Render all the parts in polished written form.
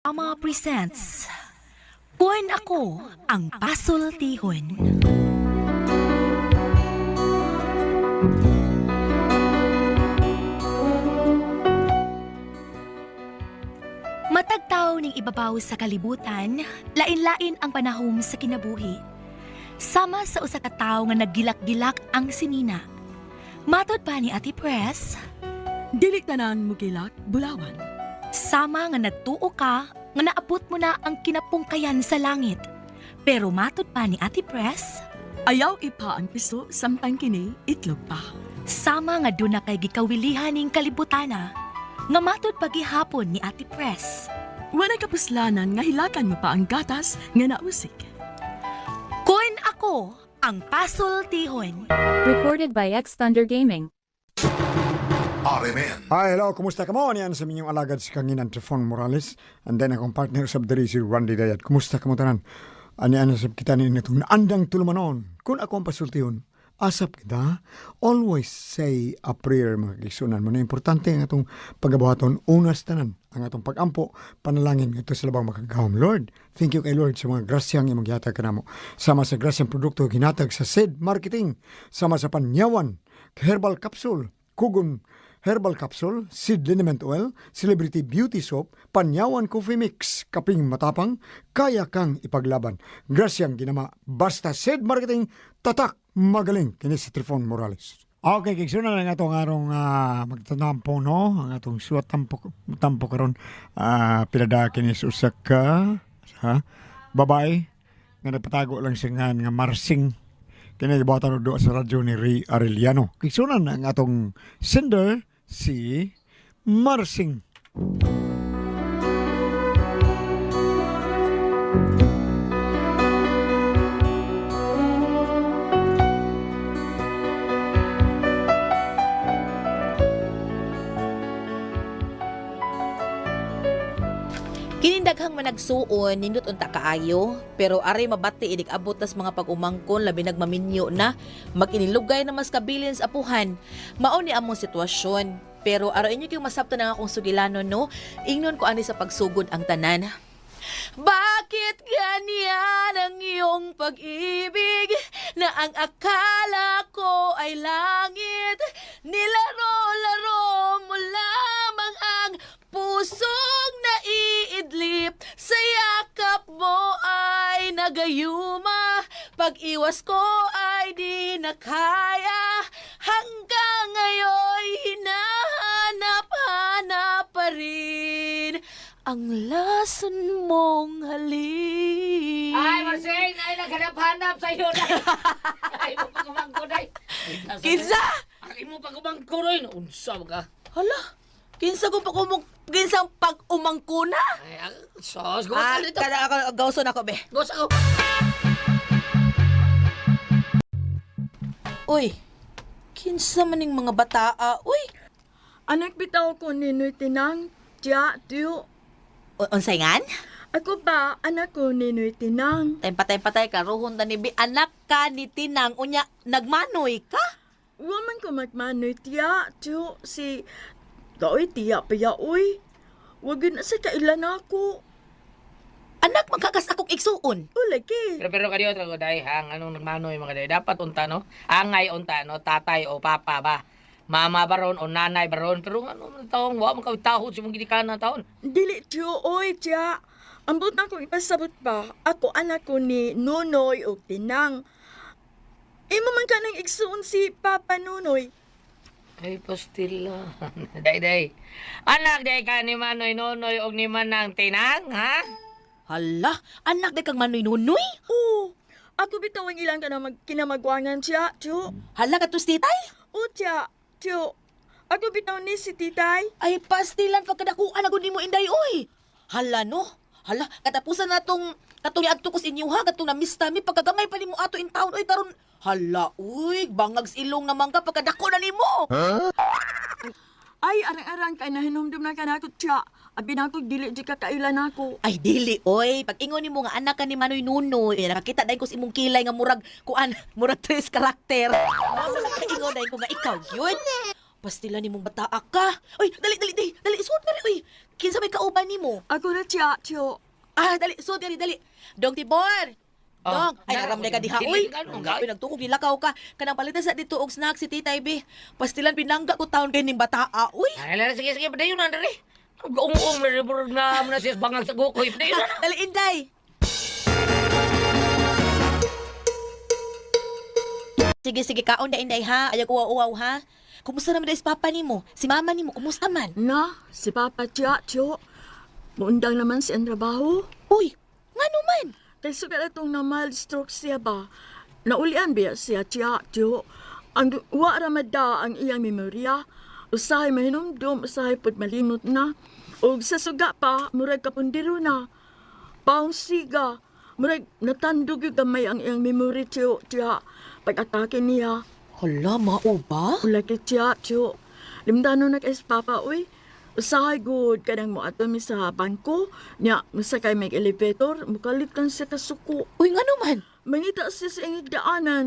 Drama presents Kun Ako Ang Pasultihon. Matagtaw ning ibabaw sa kalibutan, lain-lain ang panahom sa kinabuhi. Sama sa usa ka tawo nga naggilak-gilak ang sinina. Matod pa ni Ate Press, Dili tanan mo gilak, bulawan. sama nga nagtuo ka nga naabot mo na ang kinapungkayan sa langit. Pero matod pa ni Ate Press, Ayaw ipa ang piso samtang kini itlog pa. sama nga doon na kay gikawilihan ning kalibutana, nga matod pa gihapon ni Ate Press. Wala kapuslanan nga hilakan mo pa ang gatas nga nausik. Kun ako ang pasultihon. Recorded by X Thunder Gaming. RMN. Hi, hello, kumusta ka mo? Niyan sa minyong alagad si Kanginan Trifon Morales. And then akong partner sa diri si Randy Dayat. Kumusta ka mo tanan? Ani ano sab kita ni itong naandang tulumanon. Kung ako ang pasultihon, asap kita, always say a prayer mga kigsunan mo na importante ang atong pagabuhaton unas tanan ang atong pagampo panalangin ngadto sa labang makagahom. Lord, thank you kay Lord sa mga grasyang imong gihatag kanamo, sama sa grasyang produkto ginatag sa Seed Marketing, sama sa Panyawan Herbal Capsule, Kugon Herbal Capsule, Seed Liniment Oil, Celebrity Beauty Soap, Panyawan Coffee Mix, Kaping Matapang, kaya kang ipaglaban. Grasyang ginama, basta Seed Marketing, tatak, magaling. Kini si Trifon Morales. Okay, kigsunan lang atong arong magtatampo, no? Ang atong suwat tampo, tampo karon pinada kini sa usa ka ha? Babae nga nagpatago lang siya nga, nga Marsing kini gibuhatan og duha sa radyo ni Ray Arellano. Kigsunan ang atong sender si Marsing. Kining daghang managsuon nindot unta kaayo, pero aray mabati inig abot tas mga pag-umangkon labi nagmaminyo na maginilugay na mas kabilin sa apuhan. Mao ni among sitwasyon. Pero aray inyo kayong masabtan ang akong sugilano no, ingnon ko ani sa pagsugod ang tanan. Bakit ganyan ang iyong pag-ibig na ang akala ko ay langit? Nilaro-laro mo lamang ang pusong naiidlip. Sa yakap mo ay nagayuma. Pag-iwas ko ay di na kaya. Hanggang ngayon hinahanap-hanap pa rin ang lason mong halik. Ay, Marcel, ay naghanap-hanap sa iyo na. Ay, mo pagumangko day. Kinsa? Ay mo pagumangko rin. Unsa ba ka? Hala, kinsa kung pag-umang kinsa ang pag-umangko na? Ay, ang sos, Ah, gosa dito. kada ako gawson ako be. Gosa ko. Uy, kinsa maning mga bataa? Uy, Anak bitaw ko ni Noy Tinang, tiya, tiyo. unsay ngan? Ako ba, anak ko ni Noy Tinang. Tay patay patay ka ruhon ta ni bi anak ka ni Tinang unya nagmanoy ka? Wa man ko magmanoy, tiya, tiyo, si... Daoy, tiya pa ya, uy. Wag yun na sa kailan ako. Anak magkakas akong igsuon. Ulagi. Pero pero kadiyo trago day, hang anong nagmanoy mga day. Dapat unta no. Angay unta no, tatay o papa ba. Mama baron o nanay baron pero ano man taong wa man ka tahod sa mong ginikanan taon. Dili, tiyo, oy, tiya. Ambot na kong ipasabot ba, ako anak ko ni Nonoy o Tinang. Imo man ka nang igsuon si Papa Nonoy. Ay, pastila. Day, day. Anak, day ka ni Manoy Nonoy og ni Manang Tinang, ha? Hala, anak di kang manoy nunoy. Oo, ako bitaw ang ilang kanamag kinamagwangan siya, tiyo. Hala ka tus titay. O, tiya, tiyo. Ako bitaw ni si titay. Ay pastilan pagkadakuan ako nimo inday oy. Hala no. Hala, katapusan na tong katong niadto ko sa inyo ha, katong na-miss mi pagkagamay pa nimo ato in town oy karon. Hala, uy, bangag sa ilong naman ka pagkadako na nimo. Ay, arang-arang kay nahinumdum na kanako, tiya. Abi na ako, dili di ka kailan ako. Ay dili oy, pag ingon nimo nga anak ka ni Manoy Nunoy, eh, nakakita dahil ko sa imong kilay nga murag kuan, murag tres karakter. Mao na nakaingon dahil ko nga ikaw gyud. Pastila nimong bataa ka. Oy, dali dali dali, dali isuot na rin, oy. Kinsa may kauban nimo? Ako na tiya, tiyo. Ah, dali, so dali, dali. Dong Tibor. Oh, Dong, ay naram na ka diha dili uy. ka, ano, Uy, nagtukog nilakaw ka. Kanang palitan sa dito og snack si Titay B. Pastilan pinangga ko taon kay ning bataa uy. Ay, lala, sige, sige, padayon na, dali. Gaung-ung na, murag na, na siya sa bangag sa gukoy. Padayon na. Dali, Inday. Sige, sige, kaon na Inday ha. Ayaw uwaw-uwaw ha. Kumusta naman dahil si papa nimo? Si mama nimo, kumusta man? Na, si Papa tiya, tiyo. Muundang naman siyang trabaho. Uy, ngano man? Kay sugal atong na mild stroke siya ba? Naulian biya siya tiya, tiyo. Ang wa ramada ang iyang memorya. Usahay mahinumdum, usahay pud malimot na. Og sa suga pa, murag kapundiro na. Paong siga, murag natandog yung gamay ang iyang memory tiyo, tiya. Pag-atake niya, Hala, mao ba? Wala kay tiya, tiyo. Limdano na kay papa, uy. Usahay good kanang mo ato mi sa bangko. Nya, masakay may elevator, mukalit lang siya kasuko. Uy, ngano man? Mangita siya sa iyang daanan.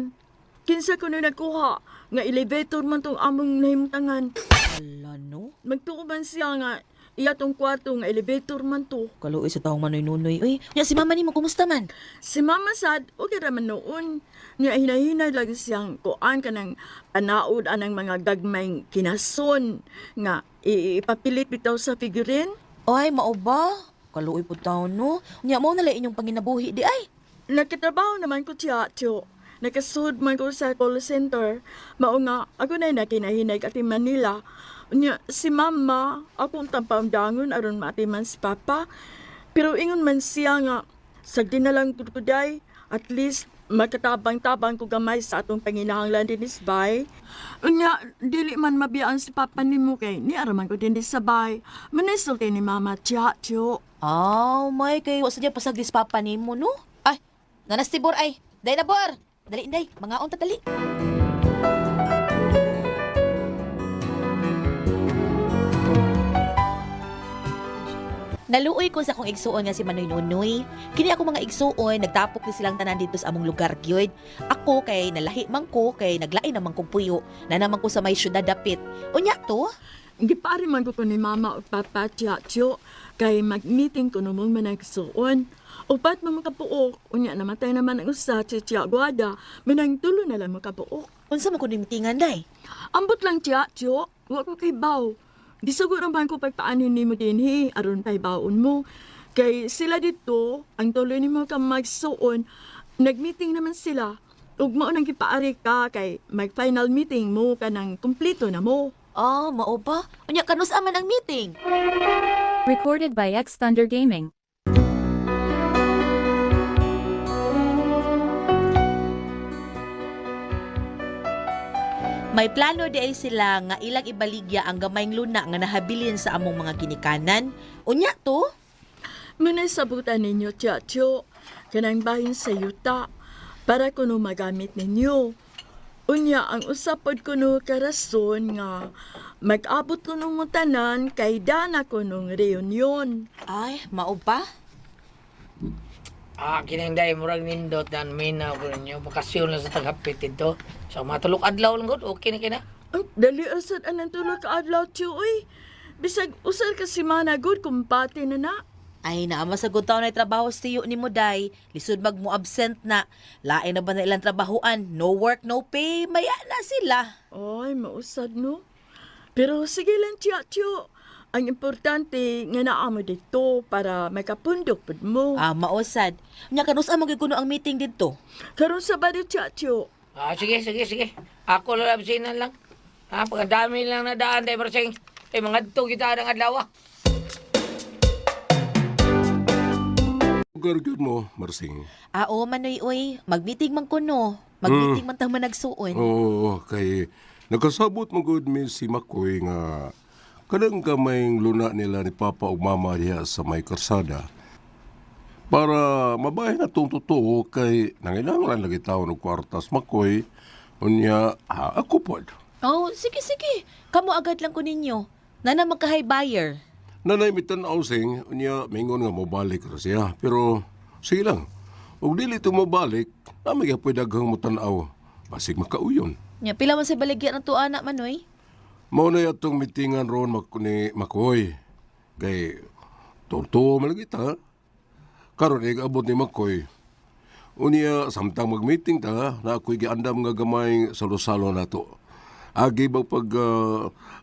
Kinsa ko na nagkuha nga elevator man tong among nahimtangan. Hala, no? Magtuo man siya nga iya tong kwarto nga elevator man to. Kaluoy sa taong manoy-nunoy. Uy, nya si mama nimo, kumusta man? Si Mama sad, okay raman noon. Nga hinahinay lang siyang kuan kanang panaod anang mga gagmayng kinason nga ipapilit bitaw sa figurine. Ay, mao ba? Kaluoy po taon, no? Nya mo nala inyong panginabuhi di ay. Nagkatrabaho naman ko tiya, tiyo. Nakasud man ko sa call center. Mao nga, ako na nakinahinay kati Manila. Nya, si Mama, akong tampaundangon aron maatiman si Papa. Pero ingon man siya nga, sagdi na lang gud ko day, at least makatabang-tabang ko gamay sa atong panginahanglan dinis bay. Unya, dili man mabiyaan si Papa nimo kay ni araman ko dinhi sa bay. Manisulti ni Mama tiya, tiyo. Aw, may kay wa sa diya pasagdi sa papa nimo, no? Ay, nanas si Bor ay. Day na Bor. Dali inday, mga unta dali. Naluoy ko sa akong igsuon nga si Manoy Nunoy. Kini ako mga igsuon, nagtapok ni silang tanan dito sa among lugar gyud. Ako kay nalahi man ko kay naglain naman kong puyo. Na naman ko sa may syudad dapit. Unya to, Gipari man ko ko ni mama o papa tiya tiyo kay mag-meeting ko numong managsuon. Upat man makapuok, unya namatay naman ang usa si tiya Guada, manang tulo na lang makapuok. Unsa man ko ni mitingan day? Ambot lang tiya tiyo, wa ko kay baw. Gisiguro man ko pagpaanin nimo dinhi aron pay baon mo. Kay sila dito, ang tuloy nimo ka magsuon, nag-meeting naman sila. Ug mao nang gipaari ka kay mag-final meeting mo kanang kumpleto na mo. Ah, mao ba? Unya kanus man ang meeting? Recorded by X Thunder Gaming. May plano di ay sila nga ilang ibaligya ang gamayng luna nga nahabilin sa among mga ginikanan. Unya to, Muna'y sabutan ninyo, tiya, tiyo, kanang bahin sa yuta, para kuno magamit ninyo. Unya, ang usapod kuno karason nga, mag-abot kuno mo tanan kay dana kunong reunion. Ay, mao ba? Ah, kinang day, murag nindot dan minaw ko ninyo. Bakasyon lang sa tagapit dito. So, matulok adlaw lang gud, okay na kina. Ang dali asad anang tulog ka adlaw, tiyo, uy. Bisag usal ka si mana good, kumpati na na. Ay, naama sa good taon na trabaho sa tiyo ni mo, day. Lisod mag mo absent na. Lain na ba na ilang trabahoan? No work, no pay. Maya na sila. Ay, mausad no. Pero sige lang, tiya, tiyo. Ang importante nga naa mo dito para makapundok pud mo. Ah, mausad. Unya kanus ang magyud kuno ang meeting didto. Karon sa bado, tiya, tiyo. Ah, sige, sige, sige. Ako lang absinan lang. Ha, pagkadami lang na daan day, Marsing. Eh, mga adto kita ng adlaw ah. Lugar gyud mo, Marsing. Ah, oo, manoy, uy. Mag-meeting man kuno. Mag-meeting man tang managsuon. Oo, kay nakasabot mo gud mi si Makoy nga kanang gamayng luna nila ni Papa ug Mama diha sa may karsada. Para mabahin na tong totoo kay nangailangan lagi taon og kwartas Makoy. Unya, ha, ako pod. Oh, sige, sige. Kamo agad lang ko ninyo. Nana magkahay buyer. Nanay mitan-aw sing, unya mingon nga mobalik ra siya. Pero sige lang. Ug dili to mobalik, na may gapoy daghang motan-aw. Basig makauyon. Nya, pila man sa baligya ng tuana, manoy. Mao na atong mitingan ron ni Makoy. Kay tunto man lagi ta. Karon abot ni Makoy. Unya samtang mag-meeting ta, na ako'y giandam nga gamay salo-salo nato. Agi bang pag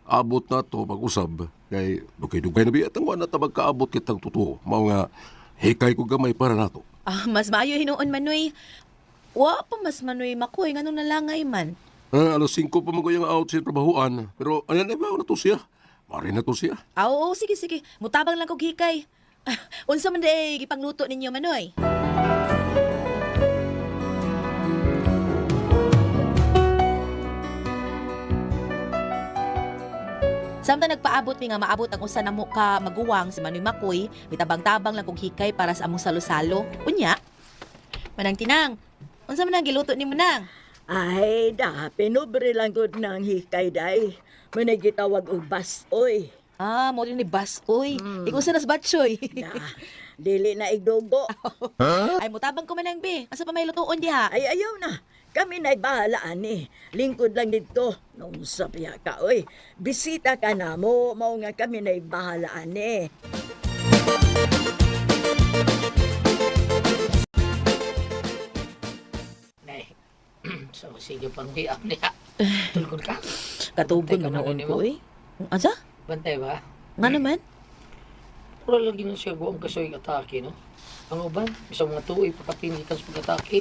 abot nato pag-usab kay dugay-dugay na biya tang wa na ta magkaabot kitang totoo. Mao nga hikay ko gamay para nato. Ah, mas maayo hinuon Manoy. Wa pa mas Manoy Makoy nganong nalangay man. Ah, alas 5 pa man ko yung out sa trabahuan. Pero ayan na ba na to siya? Mari na to siya. Ah, oo, sige sige. Mutabang lang kog hikay. Unsa man day gipangluto ninyo Manoy? Samtang nagpaabot mi nga maabot ang usa namo ka maguwang si Manoy Makoy, mitabang-tabang lang kog hikay para sa among salo-salo. Unya, Manang Tinang, unsa man ang giluto nimo nang? Ay, da, pinubre lang gud ng hikay day. Manay gitawag og basoy. Ah, mo rin ni Basoy. Mm. Ikaw sa nas batchoy. Da, dili na igdugo. Ay, mutabang ko manang be. Asa pa may lutuon diha? Ay, ayaw na. Kami na'y bahala ani. Lingkod lang dito. Nung sabiya ka, oy. Bisita ka na mo. Mao nga kami na'y bahala ani. Nay. So sige pang hiap niya. Tulkod ka. Katugon Bantay ka man noon man ko eh. Asa? Bantay ba? Nga naman? Pura lagi na siya guwang kasoy atake, no? Ang uban, sa mga tuoy, pagkapin gikan sa pag-atake.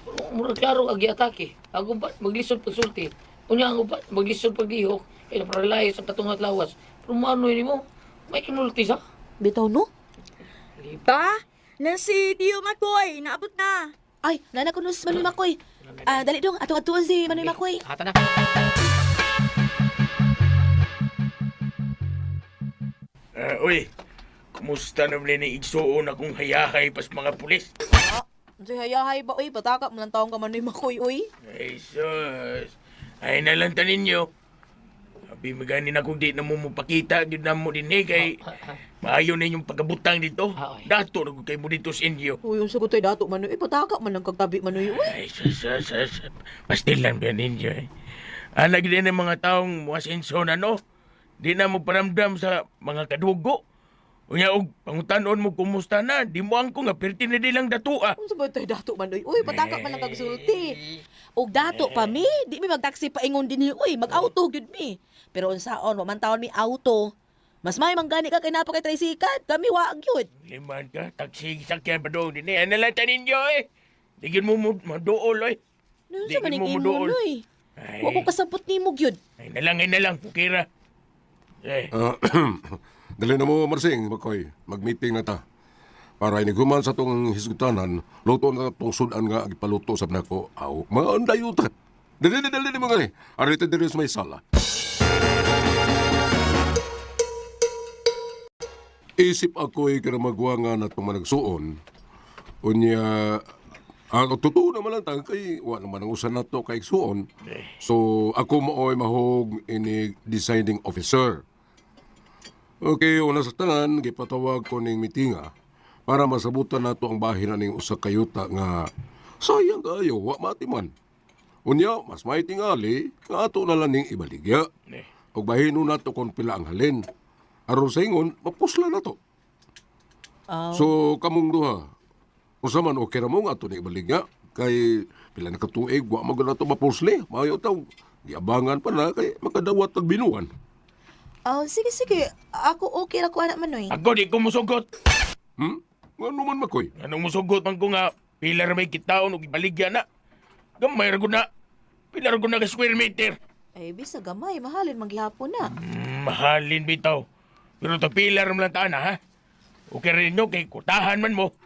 Pero mura klaro agi atake. Ang uban, maglisod pagsulti. Unya ang uban, maglisod paglihok. Kaya naparalayo sa katungat lawas. Pero maano yun mo? May kinulti sa. Bitaw no? Pa, na si Tio Makoy. Naabot na. Ay, nana ko si Manoy Makoy. Ah, dali dong, atong atuon si Manoy Makoy. Hata na. Ah, uy, kumusta naman ni igsuon akong hayahay pas mga pulis? Unsay hayahay ba oy, pataka man lang taong ka Manoy Makoy oy. Ay, sus. Ay, nalanta ninyo. Abi, maganin ako di na mo mapakita, di na mo din eh, kay maayo na inyong pagkabutang dito. Ah, oy. Dato na ko kay mo dito sa inyo. Uy, unsa ko tay dato Manoy, pataka man lang kag tabi Manoy oy. Ay, sus, sus, sus. Pastil lang ba ninyo eh. Alag din ang mga taong muasenso na no. Di na mo paramdam sa mga kadugo. Unya og pangutanon mo kumusta na, di mo angko nga perti na di lang datua. Unsa ba tay dato Manoy? Uy, pataka man lang kag sulti. Og dato pa mi, di mi magtaksi paingon dinhi oy, mag-auto gyud mi. Pero unsaon, wa man taon mi auto. Mas may manggani ka kay napa kay tricycle, kami wa gyud. Liman ka, taksi sakyan pa doon din eh. Ano lang tanin nyo eh. Di yun mo maduol eh. Ano Di sa maning mo imo moduol. Noy? Ay, Wa ko kasabot nimo gyud. ay nalang, kukira. Eh, Ah, dali na mo, Marsing, Makoy. Mag-meeting na ta. Para iniguman sa tong hisgutanan, luto na tong sudan nga ipaluto sa nako. Aw, mga andayo ta. Dali, dali, dali, mga ni. Arito diri sa may sala. Isip ako'y karamagwa nga na itong managsuon. Unya, ang totoo naman lang tang kay wa naman ang usan nato kay igsuon. So ako maoy mahog ini deciding officer. Okay, una sa tanan gipatawag ko ning mitinga para masabutan nato ang bahin ning usa ka yuta nga sayang kaayo wa matiman. Unya, mas may tingali nga ato na lang ning ibaligya. eh. Ug bahino nato kon pila ang halin. Aron sa ingon, mapusla na to. Oh. So kamong duha, usa man okay ra mo nga ato ni ibaligya kay pila na katuig wa man gud nato mapusli. Maayo taw giabangan pa na kay makadawat og binuan. Oh, sige sige. Ako okay ra ko anak Manoy. Ako di ko musugot. Ngano man Makoy? Anong musugot man ko nga, pila ra may kitaon og ibaligya na. Gamay ra gud na. Pila ra gud na ka square meter. Ay, bisa gamay, mahalin maghihapon na. Mahalin bitaw. Pero ta pila ra man lang taan ha. Okay rin nyo, kay kutahan man mo.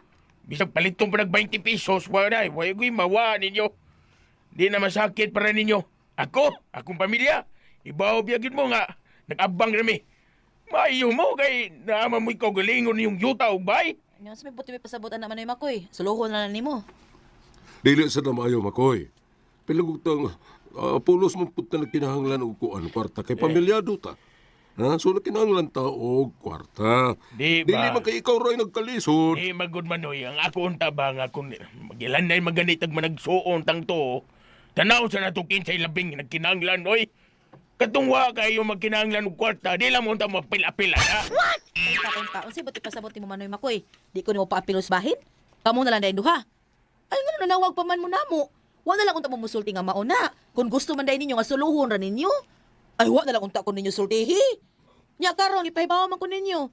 Bisag palitong pa nag 20 pesos, wala, wala ko'y mawa ninyo. Di na masakit para ninyo. Ako, akong pamilya, ibaw biyagin mo nga, nag-abang rami. Maayo mo kay naama mo ikaw galingon yung yuta og bay. Ano sa may buti may pasabot anak Manoy Makoy. Suluhon na lang nimo. Dili sa na maayo Makoy. Pilagutang pulos mo pud ta nagkinahanglan og kuan kwarta kay pamilyado ta. Ha? So nagkinahanglan ta og kwarta. Di ba? Dili man kay ikaw ro'y nagkalisod. Eh, magod manoy, ang ako unta ba nga kung magilanay maganit ag managsuon tang to. Tanaw sa natukin sa labing nagkinanglan, oy. Katong wa kayo magkinahanglan og kwarta, di lang mo unta mapil-apil ha. Unta, unta. Unsay ba't ipasabot nimo Manoy Makoy? Di ko nimo paapilos bahin? Kamo na lang dayon duha. Ay ngano nanawag pa man mo namo. Wa na lang unta mo musulti nga mauna. Kung gusto man dayon ninyo nga suluhon ra ninyo. Ay wa na lang unta ko ninyo sultihi. Nya karon ipahibaw man ko ninyo.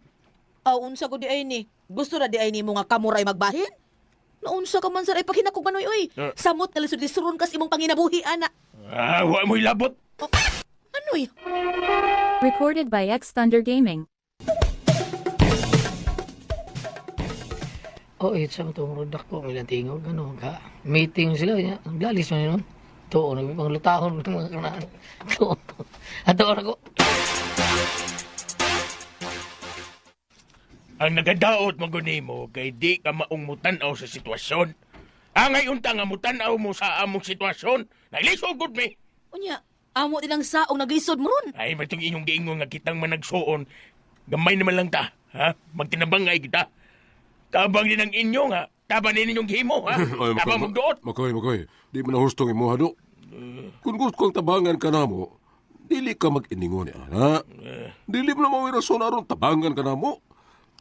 Aw unsa ko di ay ni? Gusto ra di ay nimo nga kamo ray magbahin? Naunsa ka man sir ay paghinakog manoy oy. Eh. Samot nga lisod-lisuron kas imong panginabuhi ana. Ah, wa mo'y labot. Oh, Manoy. Recorded by X Thunder Gaming. Oh, it sa itong rodak ko, may tingog, ano, ka. Meeting sila, niya. Naglalis man yun. Tuon, nagpanglutahon ng mga kanaan. Tuon. Ato ako. Ang nagadaot mo mo kay di ka maong mutan-aw sa sitwasyon. Angay unta nga mutan-aw mo sa among sitwasyon. Naglisod gud mi. Unya, amo din ang saong naglisod mo ron. Ay, matong inyong giingon nga kitang managsuon. Gamay naman lang ta, ha? Magtinabangay kita. Tabang din ang inyo nga. Tabang din inyong gihimo, ha? Ay, Tabang magduot. Makoy, Makoy. Di mo na hustong imuha do. Kung gusto kong tabangan ka na mo, dili ka mag-iningon ni ana. Dili mo na maway rason aron tabangan ka na mo.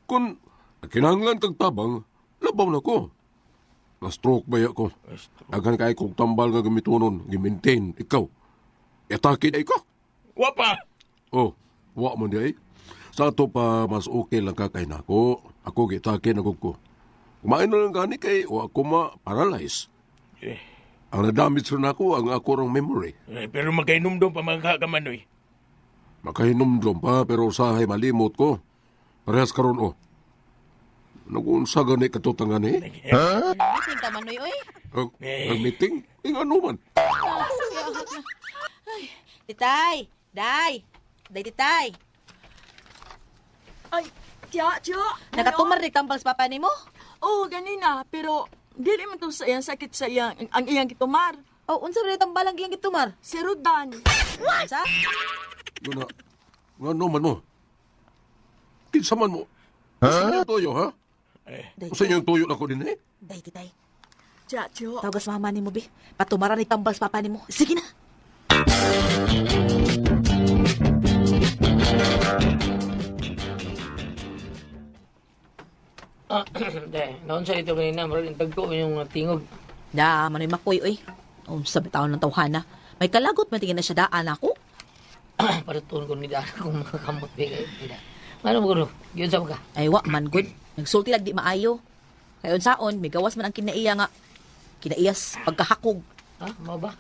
Kung kinahanglan kag tabang, labaw na ko. Na-stroke ba ya ko? Daghan kay kong tambal nga gamitonon, gi-maintain ikaw. Atake na ikaw. Wa pa. Oh, wa man di ay. Sa ato pa mas okay lang ka kay nako. Ako gitake na ko. Kumain na lang gani kay wa ako ma-paralyze. Eh, Ang na-damage rin ako ang ako rong memory. eh, pero magkainumdum pa mga kakamanoy. Makahinumdum pa pero usahay malimot ko. Parehas karon oh. Nagunsa gani katutangan eh. Meeting ka Manoy oy. Ang ang meeting? Eh, ano man? Titay, day. Day titay. Ay, tiya, tiyo. Nakatumar ni tambal sa papa nimo? Oo, ganina. Pero, dili man to sa iyang sakit sa iyang, ang iyang gitumar. Oh, unsa ba tambal ang iyang gitumar? Si Rodan. Unsa? Nga nga ano man mo? Kinsa man mo? Huh? Sa toyo ha? Day, Sa inyong toyo na ko din eh. day titay. Tiya, tiyo. Tawagas mama nimo bi. Patumaran ni tambal sa papa nimo. Sige na. Ah, de, naon sa ito kanina, maroon tagko yung tingog. Da, Manoy Makoy oy. Unsa ba taon ng tawhana? May kalagot man tingin na siya daan ako. Para tuon ko ni daan kung makakamot di kayo. Bida. Ano mo gulo? Yun sa mga. Ay wa man good. Nagsulti lag di maayo. Kay unsaon, may gawas man ang kinaiya nga kinaiyas pagkahakog. Ha? Mao ba?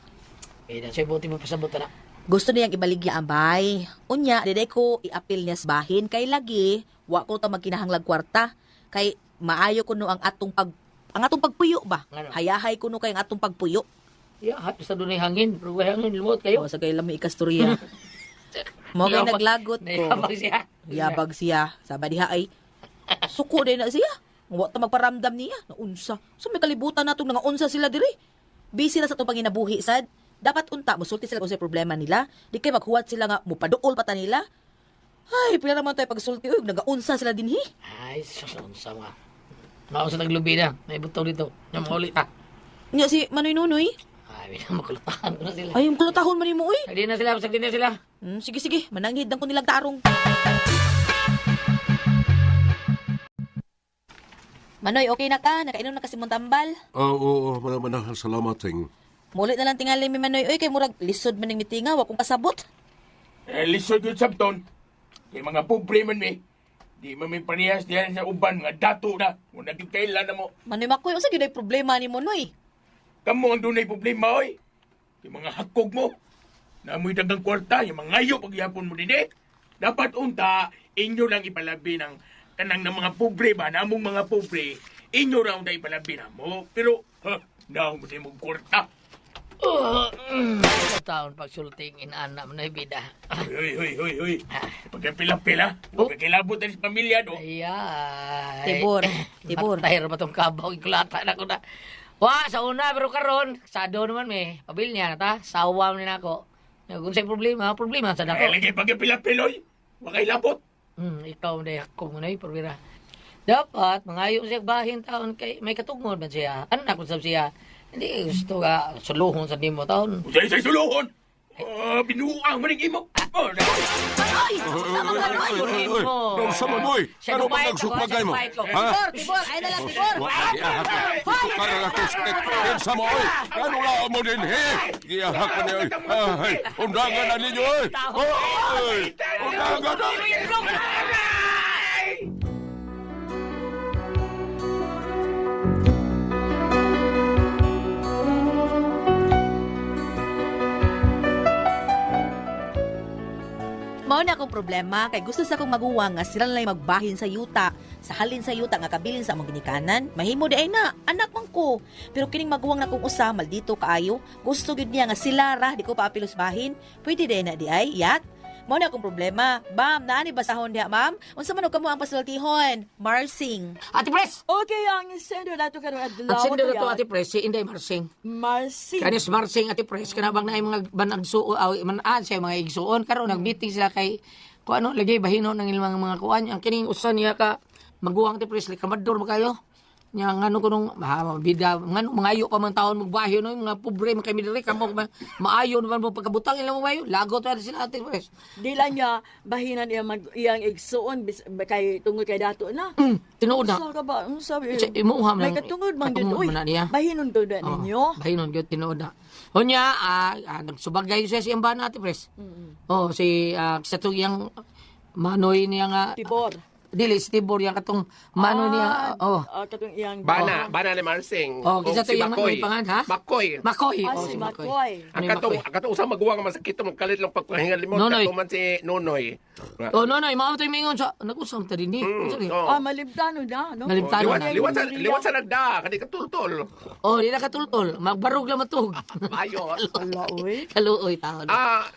Eh, dan sa'yo buti mo pasabot na. Gusto niyang ibaligya ang bay. Unya, diday ko iapil niya sa bahin kay lagi wa ko ta magkinahanglag kwarta kay maayo kuno ang atong pag ang atong pagpuyo ba. Ngano? Hayahay kuno kay ang atong pagpuyo. Ya, basta doon ay hangin. Pero may hangin, lumot kayo. O sa kay lami ikastorya. Mo kay naglagot ko. Nayabag siya. Yabag siya. Saba diha ay suko din na siya. Wa ta magparamdam niya. Naunsa. So may kalibutan natong nangaunsa sila diri. Busy na sa atong panginabuhi sad. Dapat unta musulti sila kung sa problema nila. Di kay maghuwat sila nga mupaduol pa ta nila. Ay, pila naman tayo pagsulti. Uy, nagaunsa sila dinhi. Ay, sus, unsa mga. Mao sa taglubi na. May butaw dito. Yung mga ulit ah. Nya si Manoy Nunoy. Ay, makulutahan ko na sila. Ay, yung kulutahon man nimo uy. Hindi na sila, bisag di na sila. Sige sige, mananghid lang ko nilang tarong. Manoy, okay na ka? Nakainom na kasi mong tambal. Ah, oo, oo, mana salamat sing. Mulit na lang tingali mi Manoy. Uy, kay murag lisod man ning mitinga, wa kong kasabot. Eh, lisod yun sabton. Kay mga pobre man mi. Di man mi parehas diyan sa uban nga dato na. Kung nagkailan na mo. Manoy Makoy, unsa gyud ay problema nimo Noy? Kamo ang dunay problema, oy. Yung mga hakog mo. Namoy dagang kwarta, yung mga ngayo pagyapon mo din eh. Dapat unta, inyo lang ipalabi ng kanang ng mga pobre ba, namong mga pobre, inyo ra unta ipalabi na mo. Pero, ha, naong mo din mong kwarta. Taon pagsulting inana mo na bida. Hoy, hoy, hoy, hoy, hoy. Pagkapila-pila, huwag kakilabot na sa pamilya, no? Ayay. Tibor, tibor. Matay ra ba tong kabaw ikulata na ko na. Wa sa una pero karon sado naman me. Pabil niya na ta, sawa man nako. Kung sa'y problema, problema sa Ay, nako. lagi pagkapila-pila, oy. Huwag kakilabot. Ikaw na ko mo na problema. Dapat mangayo siya bahin taon kay may katungod man siya. Ano na kung sab siya? Hindi gusto ka suluhon sa nimo taon. Usay sa suluhon. Oh, binuang man ang imo. Oh, Ay! Sama ka, Noy! Unsa man boy? Ano ba nagsupagay mo? Ha? Tibor, Tibor! Ay na lang, Tibor! Wa giahak ko. Itukaran ako sakit. Kinsa mo oy? Ano la mo din he? Giahak ko ni oy. Ay, undangan na ninyo oy. Oy! Undangan na. Mao na akong problema kay gusto sa akong maguwang nga sila nalay magbahin sa yuta. Sa halin sa yuta nga kabilin sa among ginikanan, mahimo di ay na, anak man ko. Pero kining maguwang na kong usa maldito kaayo, gusto gyud niya nga sila ra di ko paapilos bahin. Pwede di ay na di ay, yat. Mao na akong problema. Bam, naani basahon diha, ma'am? Unsa man og kamo ang pasultihon? Marsing. Ate Pres! Okay, ang sender nato karong adlaw. Ang sender na to, Ate Pres, si Inday Marsing. Marcy. Kanis Marsing, Ate Pres, kanabang na mga banagsuo, aw, manaan siya mga igsuon. Karon nag-meeting sila kay, kung ano, lagi bahino ng ilang mga kuan. Ang kining usan niya ka, maguwang Ate Pres, kamador ba kayo? Nya ngano ko nung bida ngano mangayo pa man taon magbahin no mga pobre man kami diri kamo maayo naman mo pagkabutang ilang mga lagot ra sila Ate Pres. Di lang niya bahinan iya mag iyang igsuon bis, kay tungod kay dato na. Tinuod na. Sa ka ba? Ang sabi. Sa imuha man May katungod man katungod din. Uy, man na niya. bahinon to na Oh, ninyo. Bahinon gyud tinuod na. Unya nagsubagay siya si Ambana Ate Pres. Oh si sa tong iyang manoy niya nga Tibor. Dili si Tibor yang katong manoy niya oh. Katong iyang Bana, bana ni Marsing. Oh, kinsa O, to si iyang Makoy. manoy pangan ha? Makoy. Makoy. Ah, Oh, si Makoy. Ang Ano yung katong, Makoy? ang katong usang maguwang nga masakit mo kalit lang pagkahingal limon Nonoy. katong man si Nonoy. Oh, Nonoy, mao to mingon sa nag-usam ta dinhi. Unsa ni? Oh. Ah, malibtano na, no? Malibtano Liwat, na. liwat, sa, liwat sa nagda, kani katultol. Oh, di na katultol. Magbarog lang matug. Ayo. Ala, uy. Kaluoy taon.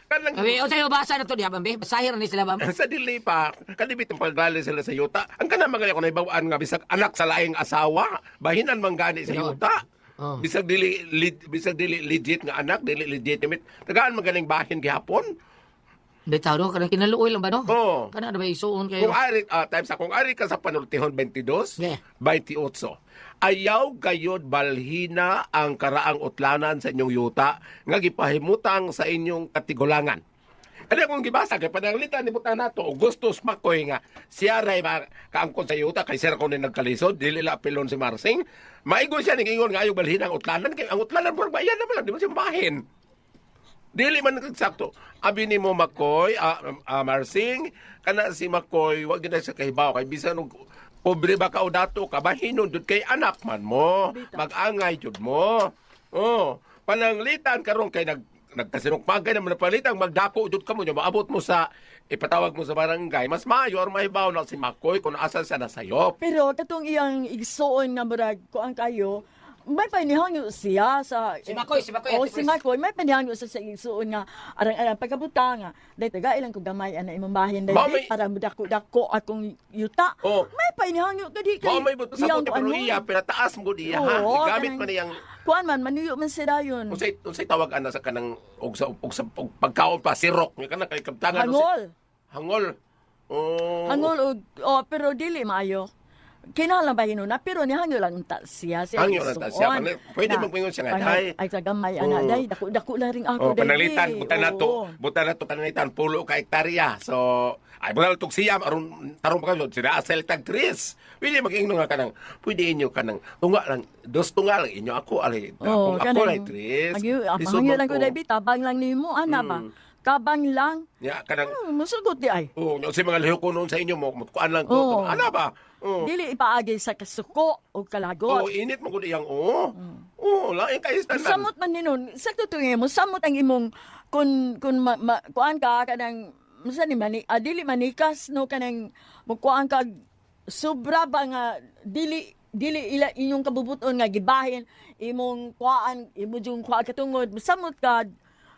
Kanang Abi, unsay mabasa na to diha bambe? Basahin ra ni sila bam. sa dili pa, kalibit ang pagdali sila sa yuta. Ang kanang mga ako naibawaan nga bisag anak sa laing asawa, bahinan man gani sa Tinuod. yuta. Oh. Bisag dili bisag dili legit nga anak, dili legitimate. Tagaan magaling bahin gihapon. Di tao no, kanang kinaluoy lang ba no? Oo. Kana na ba isuon kayo? Kung ari times sa kung ari ka sa panultihon 22, Yeah. 28. Ayaw gayod balhina ang karaang utlanan sa inyong yuta nga gipahimutang sa inyong katigulangan. Kaya kung gibasa kay pananglitan ni butang nato Augustus Makoy nga siya ray kaangkon sa yuta kay sir ko ni nagkalisod dili la apilon si Marsing. Maigo siya ning ingon nga ayaw balhina ang utlanan kay ang utlanan murag maiyan na man lang, di ba siya mabahin. Dili man eksakto. Abi nimo Makoy, Marsing, kana si Makoy, wag gyud na siya kahibaw kay bisan og pobre ba ka o dato ka bahinon jud kay anak man mo, mag-angay jud mo. Oh, pananglitan karon kay nagkasinukpagay naman na palitang magdako jud kamo nya maabot mo sa ipatawag mo sa barangay mas maayo or mahibaw na si Makoy kung asa siya nasayop. Pero katong iyang igsuon nga murag kuan kayo, may panihangyo siya sa Si Makoy, si Makoy, Oh, Ate si Pres. Makoy, may panihangyo siya sa igsuon nga arang-arang pagkabuta nga. Dahil taga ilang ko gamay ana imong bahin dahil Mao may- para mudako-dako akong yuta. Oh. May panihangyo ka di kay Mao may buto sa iyang buti pero ano. iya pinataas mo gud iya ha. Oo, Gigamit kanang- man niyang Kuan man manuyo man sila yun. unsay tawag ana sa kanang og sa og sa og pagkaon pa sirok nga kanang kay kabtangan Hangol. Hangol. Oh. Hangol og oh, pero dili maayo. Kinahanglan ba hinuna pero nihangyo lang unta siya siya. Hangyo lang ta siya. igsuon. Pwede Na, magpingon siya nga, "Day." Ay sa gamay ana Oo. day dako dako lang ring ako Oh, day. pananglitan, buta na to, Oo. buta na to pananglitan pulo ka hektarya. So, ay buta na to siyam aron tarong pa kayo sila asel tag tres. Pwede mag-ingno nga kanang, pwede inyo kanang tunga lang, dos tunga lang inyo ako ali. Oo, Akong ako lang tres. Agyo, Lisod hangyo man lang ko day bi, tabang lang nimo ana ba. Tabang lang. Ya kanang Musugot di ay. oh, sa mga lihok ko noon sa inyo mo, kuan lang ko. Oo. Ana ba? Oh. Dili ipaagi sa kasuko o kalagot. Oh, init mo gud iyang oh. Oh, lain kay tanan. Samot man ni nun, sa totoo mo, samot ang imong kun kuan ka kanang unsa ni mani dili manikas no kanang mukuan ka sobra ba nga dili dili ila inyong kabubuton nga gibahin imong kuan imo jung kuan katungod samot ka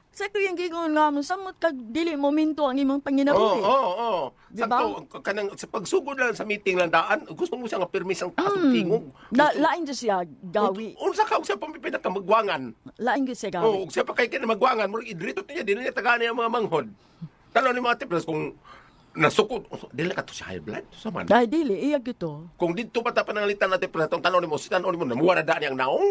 sa yung gingon nga mo samot ka dili momento ang imong Oo, panginabuhi. oo, oo. Diba? Sakto, kanang sa pagsugod lang sa meeting lang daan, gusto mo siya nga pirmis ang taas og tingog. Na, lain jud siya gawi. Unsa ka og siya pamipinat ka magwangan. Lain jud siya gawi. Oo, og siya pa kay kina magwangan, murag idrito niya dili niya tagaan niya ang mga manghod. Tanaw ni mga tiplas kung nasukot, dili ka to siya high blood sa man. Dahil dili iya gyud to. Kung didto pa ta pananglitan natin pala tong tanaw nimo, si tanaw nimo namuha na daan ang naong.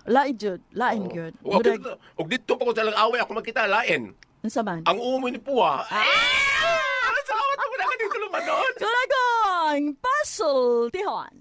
Lain jud, lain gyud. Og Murag og dito pa ko sa lang away ako makita lain. unsa man? Ang umoy ni Puwa. Ah! Salamat ako na kanito lumanon. Kuragong Pasultihon.